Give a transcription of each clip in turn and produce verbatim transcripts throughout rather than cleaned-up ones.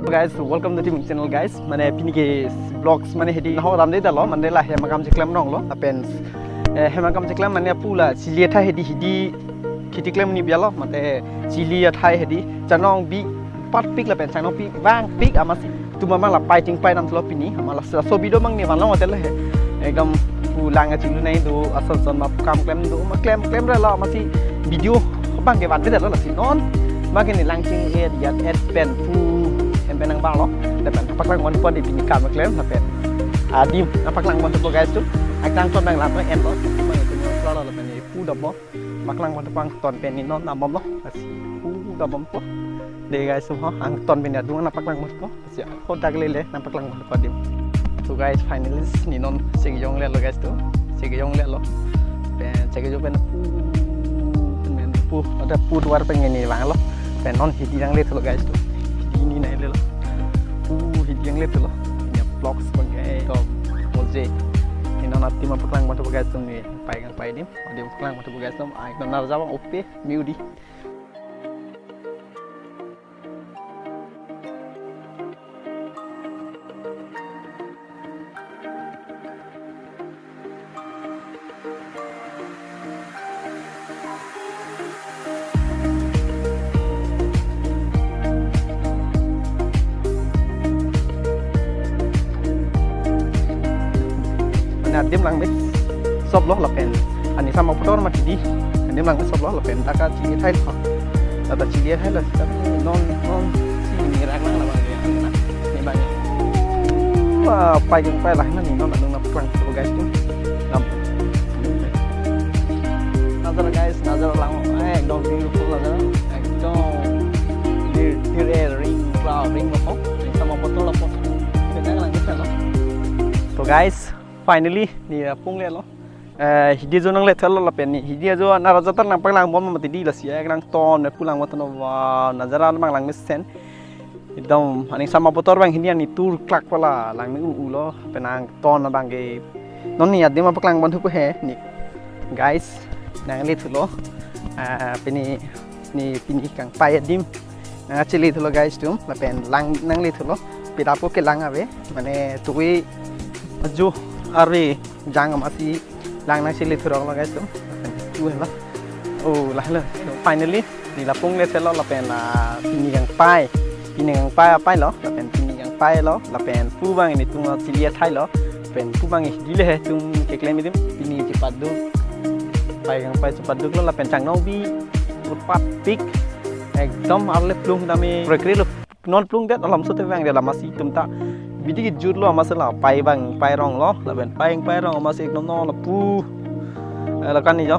Guys, welcome to the channel, guys. Mane pini ke vlogs mane hedi nahok damde dalo, mane la hem akam cheklem rong lo, lapen, eh, hem akam cheklem mane pu la chili athai hedi hedi kheti klem ni bialo, mate chili athai hedi changnong bi patpik lapen changnong bi vangpik amatsi. Tuma mang la pai chingpai nam thlo pini, amat la so video mang ni van long hotel he. Ekdom pu lang achinglu nai do, ason son ma kam klem do, ma klem klem relo amatsi video bang ke van beda lo lasi non. Bang ke ne lang ching-et yat-et pen pu hem pen nang bang lo. Lapen paklang ponpo di pini kam klem lapen adim paklang ponpo guys tu. Aktang ton nang lam en lo. Bang itu lo lo lapen pu dam lo. Paklang ponpo angton pen ni non nang bom lo. Lasi pu dam ponpo. De guys tu ho angton pen adung nang paklang ponpo. Lasi ho dak lele nang paklang ponpo adim. So guys, finally ni non chekjong le lo guys tu. Chekjong le lo. Pen chekjong pen pu pen pu ada pu duar pen ni vang lo. Pen non hedi nang le tu lo guys tu. Hedi ni nai le lo. Pu hedi nang le tu lo. Ni vlogs bang ke to moje. Ni non adim paklang ponpo guys tu ni pai kangpai adim. Adim paklang ponpo guys tu. Ai non nar jawang ope miu di. Mane adim lang be sop lo lapen aning sama putor mati di. Adim lang be sop lo lapen taka chili athai lo. Taka chili athai lo. Tapi non non si ni rak lang la bang ya. Ni bang ya. Wah, pai jeng pai lah ni non adung nang paklang ponpo guys tu. Nam. Nazara guys, nazara lang. Eh, ekdom beautiful nazara. Ekdom dir dir eh ring cloud ring lo. Ring sama putor lo po. Kita lang kita lo. So guys, finally ni apung le lo. Eh, hedi ajo nang le thelo lapen ni hedi ajo nar ajo tar nang paklang bom mati di lasi ek nang ton me pu lang bom ton. Wow, nazara bang lang mesen. Ekdom aning sama putor bang hini ani tur klak pala lang me u u lo penang ton bang ke non ni adim paklang ponpo he ni guys nang le thulo. Ah, pini ni pini kangpai adim nang chili thulo guys tu lapen lang nang le thulo pita po ke lang ave mane tui ajo are jang amatsi lang nang chili thurong lo guys tu. Tu hela. Oh, lah lo. So, finally, ni lapung le thelo lapen la pini kangpai. Pini kangpai apai lo, lapen pini kangpai lo, lapen pu bang ni tung chili athai lo. Lapen pu bang di le he tum keklem adim. Pini chepaduk. Pai kangpai chepaduk lo lapen changnong bi patpik. Ekdom arle plung dami prekri lo. Non plung det alam so te vang de la amatsi tum ta. Bidi kejut lo amatsi la pai bang pai rong lo lapen pai pai rong amatsi ek nom no la pu. Eh, la kan ni jo.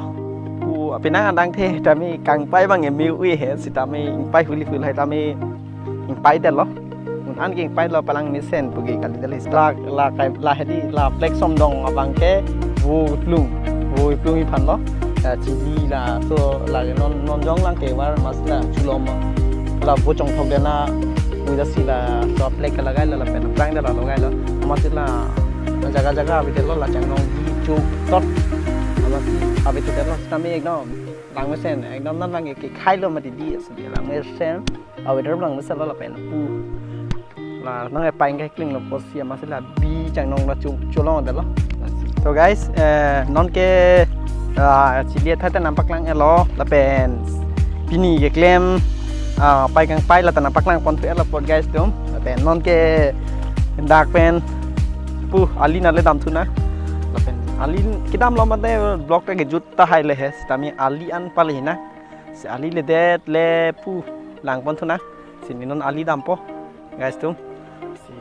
Pu apinang adang the tami kangpai bang emi ui he sitami pai huli hul hai tami pai det lo. Un an ke pai lo palang mesen pu ke kali det lo. La la kai la hedi la plek som dong abang ke vo plung vo plung iphan lo. Eh, chili la so la non non jong lang ke var mas la chulom la vo chongthok dena uida si la so plek ka lagai la lapen prang dela lagai lo. Mas la jaga jaga ave det lo la changnong bi chu tot. Mas ave det lo sitame ekdom lang mesen ekdom non lang ke khai lo mati di so lang mesen. Aweather bang mesen lo lapen pu. La nang e paing kai kling lo posi amatsi la bi changnong la chu cholong delo. So guys, eh, non ke, ah, chili athai ta nang paklang et lo lapen pini keklem, ah, pai kangpai la ta nang paklang pon thu et lo pot guys tum. Lapen non ke dak pen pu ali nale dam thu na. Lapen ali kedam lo mate vlog ta kejut tahai le he sitame ali an pali na. Si ali le det le pu lang pon thu na. Si ni non ali dampo guys tum. Si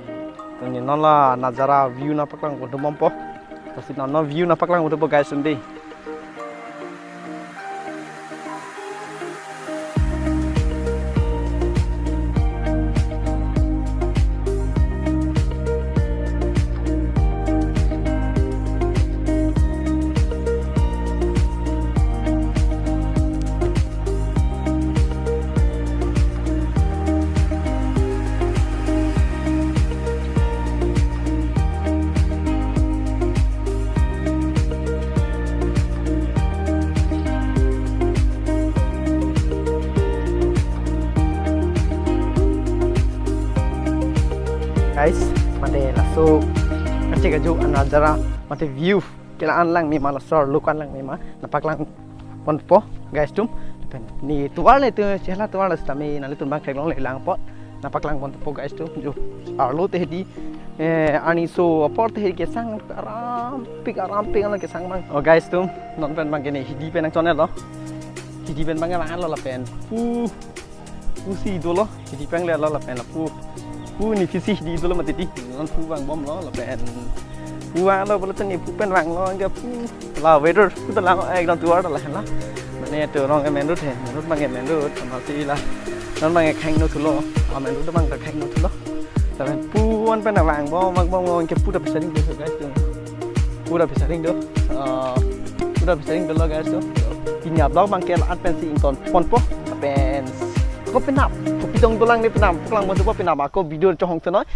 ni non la nazara view nang paklang pon thu bompo. Si non non view nang paklang pon thu bo guys tum dei. Guys, mate laso kachek ajo an najara mate view kelang-an lang mema, laso arlo kelang-an lang mema, nangpaklang ponpo guys atum. Pen ne tovar ne tu chehla tovar la sitame nanglitum abang theklongle lang apot nangpaklang ponpo guys atum. Jo arlo te hedi, eh, arni aso apor te hedi kesang arampik arampik alo kesang abang. Oh guys atum, non pen abang ke ne hedi pen nangchonlo. Hedi pen abang ke vanglo lapen pu pusi dolo, hedi pen le lo lapen la pu pu ne pusi hedi dolo mati di. Non pu vangbomlo lapen pu vanglo, bole tani pu pen vanglo, anke pu la weather pu ta lang ekdom tovar ta lahenlo. Mane to rong ke main road he, main road abang ke main road, sama si la non abang ke khang no thulo, a main road abang ta khang no thulo. Lapen pu non pen vangbom vangbomlo, anke pu ta pisa ding do guys atum. Pu ta pisa ding do. Ah, pu ta pisa ding dolo guys atum. Pini a-vlog abang ke la-an pensi ington ponpo. Pen ko penap, kopi tong dolang ne penap, paklang ponpo penap, ako video chohong senoi.